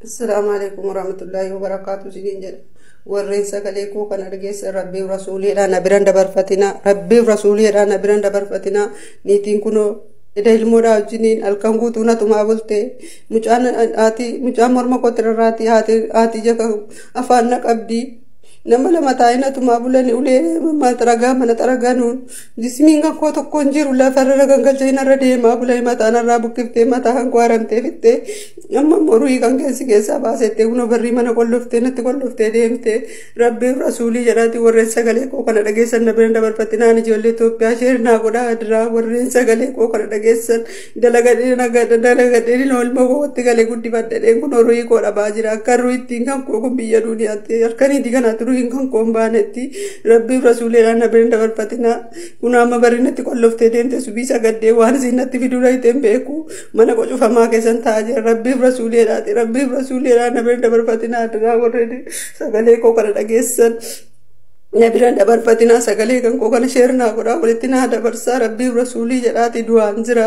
Assalaamu alaikum warahmatullaahi wabarakaatu isiniin jedha. Warreen sagalee koo kana dhageessan, Rabbiif rasuuliidhaan na biran dabarfatina. Rabbiif rasuuliidhaan na biran dabarfatina. Niitiin kunoo eda ilmoodhaa wajjiniin halkan guutuu na tumaa bulte. Mucaan haati mucaan morma kootti rarraati, haati jaka afaan na qabdi. Nama lama taa'ee na tumaa bulani, ulee xaragaa mana xaragaa nuun. Jismiin kan koo tokko hin jiru, lafarra gangalchee narra deemaa bulanii, mataa narraa buqqiftee, mataa kan koo haramtee fixxee, amma immoo ruhii kan keessi keessaa baasettee, kunoo barrii mana qolloftee natti qolloftee deemtee. Rabbiif rasuulii jedhaati, warreen sagalee koo kana dhageessan na bira dabarfatinaan. Ijoollee Itoophiyaa, share naa godhaa adiraa. Warreen sagalee koo kana dhageessan, dalagadhee dalagadhee ilmoo kootti galee guddifadheen kunoo ruhii koo dhabaa jira. Akka ruhii ittiin kan koo kun biyya duniyaatti harkaniiti kanaatti ruhiin kan koo hin baanetti, Rabbiif rasuuliidhaan na bira dabarfatinaa. Kun amma barri natti qolloftee deemte, subii sagaddee waan isin natti fiduu dhayteen beeku, mana qocufamaa keessan taa'aa jira. Rabbiif rasuuliidhaati, Rabbiif rasuuliidhaan na bira dabarfatinaa adiraa. Warreen sagalee koo kana dhageessan na biraan dabarfatinaa. Sagalee kan koo kana share naa godhaa, walitti naa dabarsaa. Rabbiif rasuulii jedhaati, du'aan jira.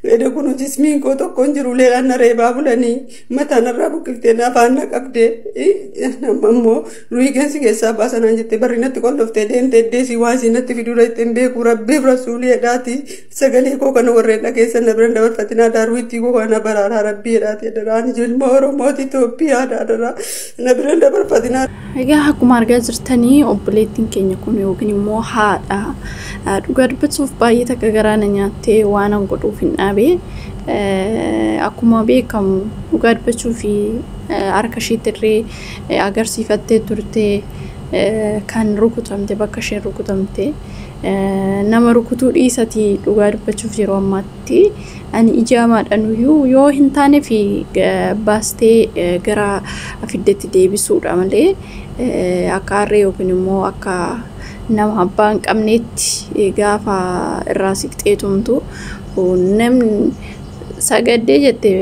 Eda kun jismiin koo tokko hin jiru, uleedhaan na reebaa bulanii, mataa narraa buqqiftee, afaan na qabdee, nama immoo ruhii keessi keessaa baasanaan jettee barri natti qolloftee deemte. Eddeesii waa isin natti fiduu dhayteen beeku. Rabbiif rasuulii jedhaati, sagalee koo kana warreen dhageessan na biraan dabarfatinaa. Daaruutti koo kana baraaraa Rabbii jedhaati adaraan. Ilma Oromooti, Itoophiyaa, adaraa na biraan dabarfatinaa. Egaa akkuma argaa jirtanii, obboleettiin keenya kun yookiin immoo haadha, dhugaa dubbachuuf baay'ee takka garaa na nyaattee, waan an godhuuf hin dhaabe. Akkuma beekamu, dhugaa dubbachuu fi harka isheetti agarsiifattee turte kan rukutamte, bakka isheen rukutamte. Nama rukutuu dhiisatii, dhugaa dubbachuuf yeroo ammaatti ani ijaamaadhaan yoo hin taane fi baastee gara fiddetti deebisuudha malee, akka harree yookiin immoo akka nama abbaa hin qabneetti gaafa irraa siqxee tumtu, namni sagaddee jette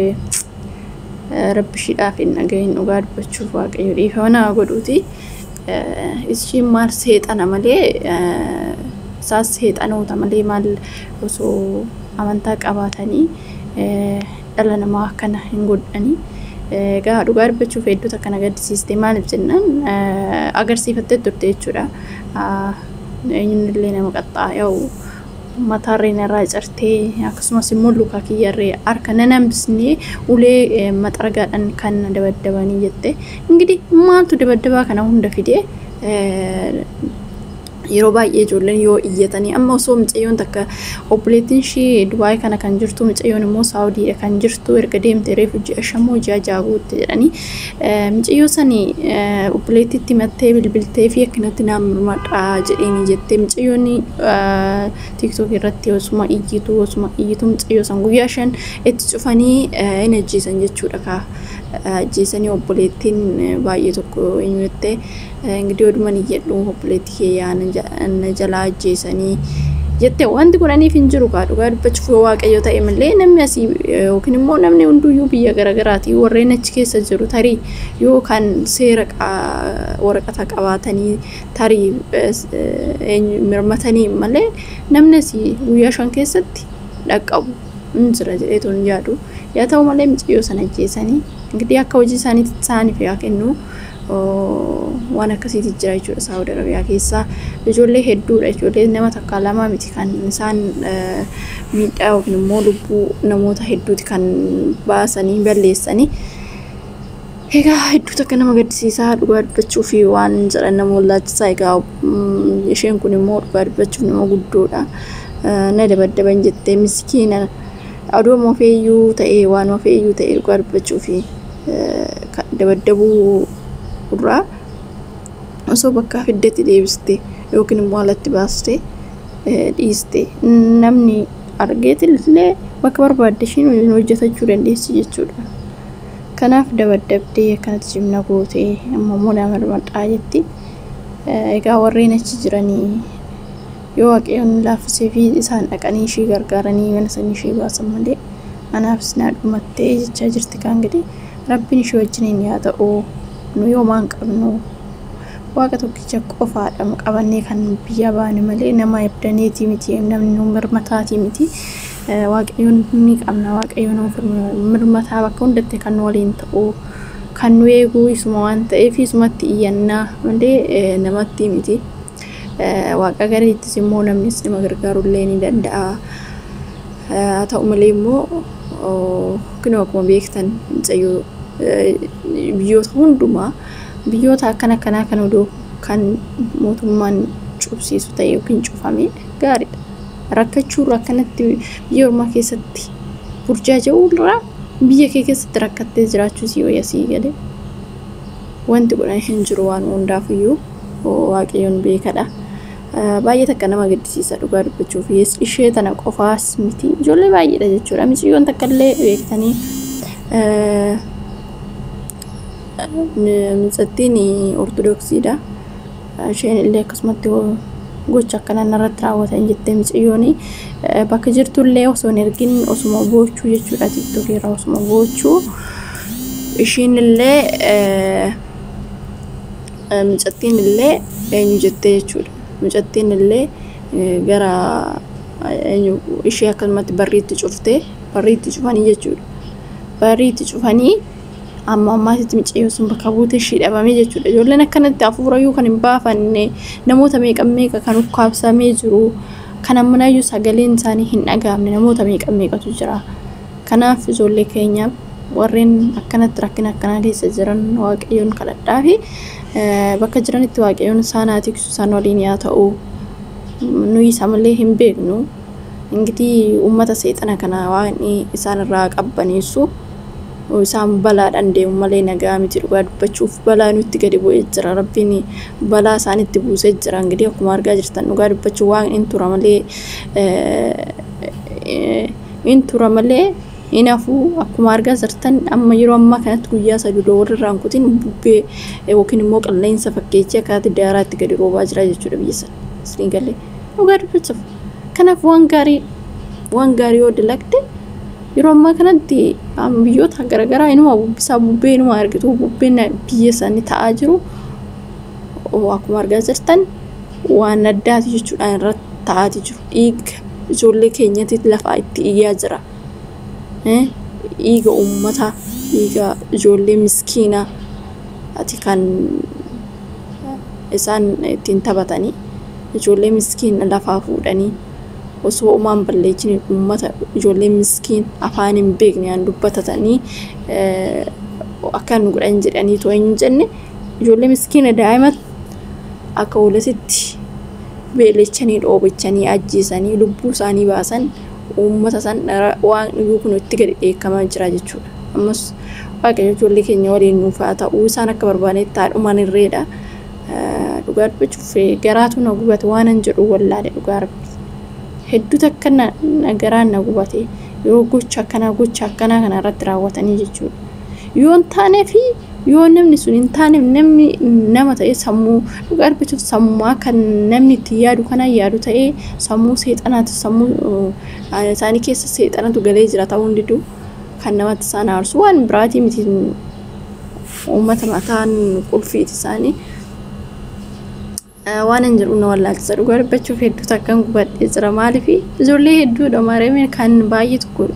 Rabbi ishiidhaaf hin dhagahin. Dhugaa dubbachuuf Waaqayyo dhiifama nama godhuuti. Ishiin maal seexana malee, isaas seexanoota malee, maal osoo amantaa qabaatanii dhala namaa akkana hin godhanii. Egaa dhugaa dubbachuuf hedduutu akkana gaddisiiste. Maaliif jennaan, agarsiifattee turte jechuudha. Eenyuun nama qaxxaa'u mataarree narraa cartee, akkasumas immoo luka kiyyarree harka nan hambisnee, ulee maxaragaadhaan kan dabaddabanii jette. Ingidihi maaltu dabaddabaa kana hunda fide? Yeroo baay'ee ijoolleen yoo iyyatanii, amma osoo mucayyoon takka, obboleettiin ishii Dubaay kana kan jirtu, mucayyoon immoo Saawudiidha kan jirtu, erga deemte reefu ji'a 5 ji'a 6 guutte jedhanii, mucayyoo sani obboleettitti himattee bilbiltee fi akkanatti naan mirmadhaa jedheeni jettee, mucayyoon TikTok irratti osuma iyyitu mucayyoo san guyyaa 5 itti cufanii hin ajjeesan jechuudha kaa. Ajjeesanii, obboleettiin baay'ee tokko eenyu jettee, ingidihi oduman iyyadhu obboleettii kee na jalaa ajjeesanii jette. Wanti godhaniif hin jiru kaa. Dhugaa dubbachuuf, yoo Waaqayyo ta'e malee, namni asii yookiin immoo namni hunduyyuu biyya garagaraati. Warreen achi keessa jiru tarii yoo kan seera waraqata qabaatanii tarii mirmatanii malee, namni asii guyyaa 5 keessatti dhaqqabu hin jira jedheetu hin yaadu. Yaa ta'u malee, mucayyoo sana ajjeesanii, ingidihi akka hojii isaaniitti isaaniif yaa kennu. Waan akkasiitu jira jechuudha Saawud Arabiyaa keessa. Ijoollee hedduudha, ijoollee nama takka lama miti kan isaan miidhaa yookiin immoo lubbuu namoota hedduuti kan baasanii balleessanii. Egaa hedduu takka nama gaddisiisaa, dhugaa dubbachuu fi waan jedhan nama wallaalchisaa. Egaa isheen kun immoo dhugaa dubbachuuf nama guddoodha. Na dabaddaban jettee, miskiina. Oduu ofeeyyuu ta'ee, waan ofeeyyuu ta'e, dhugaa dubbachuu fi dabaddabuu irraa osoo bakka fiddetti deebiste yookiin immoo alatti baaste dhiiste, namni argeetillee bakka barbaadde ishiin hojjetachuu dandeessi jechuudha. Kanaaf dabaddabdee akkanatti cimna gootee, amma immoo nama mirmadhaa jetti. Egaa warreen achi jiranii yoo Waaqayyoon laaffisee fi isaan dhaqanii ishii gargaaranii mana sanii ishii baasan malee, anaafis naa dhumattee jechaa jirti. Kaan gadi Rabbiin ishii wajjiniin yaa ta'u. Nu yoomaan qabnu Waaqa tokkicha qofaadha qabannee kan biyya baane malee, nama abdaneetii miti, namni nu mirmataatii miti. Waaqayyoon ni qabna, Waaqayyoon nuuf mirmataa, bakka hundatti kan nu waliin ta'u. Kan nu eeguu isuma waan ta'eef isumatti iyyannaa malee namatti miti. Waaqa gadiittis immoo namnis nama gargaarullee ni danda'a. Haa ta'u malee immoo kunoo akkuma beektan mucayyoo biyyoota hundumaa biyyoota akkana akkanaa kan odoo kan mootummaan cubsiisu ta'e yookiin cufame gaariidha. Rakkachuurra akkanatti biyya ormaa keessatti burjaaja'uurra biyya kee keessatti rakkattee jiraachuu sii wayya sii galee. Wanti godhan hin jiru waan hundaafiyyuu Waaqayyoon beekadha. Baay'ee takka nama gaddisiisa dhugaa dubbachuuf ishee tana qofaas miti ijoollee baay'eedha jechuudha. Miciyyoon takka illee beektanii micattiin ortodoksiidha. Isheen illee akkasumatti gocha akkanaa narratti raawwatan jettee miciyyoon bakka jirtullee osoo hin ergin osuma boochuu jechuudha tiktokii irraa osuma boochuu ishiin illee micattiin illee eenyu jettee jechuudha. Mucattiin illee gara eenyu ishee akkasumatti barriitti cuftee barriitti cufanii jechuudha. Barriitti cufanii amma ammaatitti mucayyoo sun bakka buute ishii dhabamee jechuudha. Ijoolleen akkanatti hafuurayyuu kan hin baafanne namoota meeqa meeqa kan ukkaabsamee jiru kan ammanaayyuu sagaleen isaanii hin dhaga'amne namoota meeqa meeqatu jira. Kanaaf ijoollee keenyaaf warreen akkanatti rakkina akkanaa keessa jiran Waaqayyoon kadhadhaa fi bakka jiranitti Waaqayyoon isaan haa tiksu isaan waliin haa ta'u. Nuyi isa malee hin beeknu. Ingitii uummata seexana kana waan isaan irraa qabbaneessu isaan balaadhaan deemu malee nagaa miti dhugaa dubbachuuf balaa nutti gadi bu'ee jira. Rabbiin balaa isaanitti buusee jira. Ingitii akkuma argaa jirtan dhugaa dubbachuuf waan hin tura malee hin tura malee hin hafu akkuma argaa jirtan amma yeroo ammaa kanatti guyyaa sadii odoo walirraa hin kutin bubbee yookiin immoo qilleensa fakkeechee akkaatti daaraatti gadi roobaa jira jechuudha biyya sana. Isin galee dhugaa dubbachuuf. Kanaaf waan gaarii yoo dalagde yeroo ammaa kanatti biyyoota garaagaraa inuma bubbisaa bubbee inuma argitu bubbeen biyya sanii ta'aa jiru akkuma argaa jirtan waan addaati jechuudhaan irratti ta'aati jiru. Dhiiga ijoollee keenyatti lafaa itti iyyaa jira. Dhiiga uummataa, dhiiga ijoollee miskiinaa ati kan isaan ittiin taphatanii ijoollee miskiina lafaa fuudhanii osoo uumaan balleessine uummata ijoollee miskiin afaan hin beekne aan dubbatatanii akka nu godhan jedhanii too hin jenne ijoollee miskiina daa'ima akka oolasitti beelechanii dhoobachanii ajjeesanii lubbuu isaanii baasan uummata san waan dhuguu kun itti gadi dheekkamaa jira jechuudha. Ammas Waaqayyo ijoollee keenya waliin nuuf haa ta'u isaan akka barbaadetti haadhumaan irreedha. Dhugaa dubbachuuf garaatu na gubate waan an jedhu wallaale dhugaa rabbi. Hedduu takka na garaan na gubate yeroo gocha akkanaa kana irratti raawwatanii jechuudha. Yoo hin taanee fi yoo namni sun hin taaneef namni nama ta'e sammuu dhugaa dubbachuuf sammuu kan namni itti yaadu kana yaadu ta'ee sammuu seexanaatu sammuu isaanii keessa seexanatu galee jira ta'uu hin didu kan namatti isaan aarsu waan biraatii miti uummata mataan qulfiiti isaanii. Waan hin jedhu na wallaalchisa dhugaa dubbachuuf hedduu takkan gubadhee jira maaliif ijoollee hedduudha maariyaamiin kan baay'ee tokko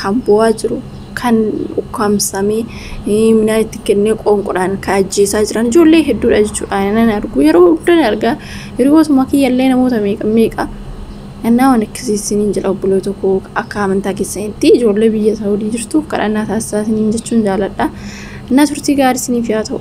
kan bu'aa jiru kan ukkaamsamee minaan itti kennee qoonqodhaan kan ajjeesaa jiran ijoollee hedduudha jechuudha. Nan argu yeroo hundaa argaa hiriyootuma kiyyallee namoota meeqa meeqa innaa waan akkasiisiniin jira obboloota koo akka amantaa keessanitti ijoollee biyya Saawudii jirtuuf kadhannaa taasisaa isiniin jechuun jaaladha. Innaa turtii gaarii isiniif haa ta'u.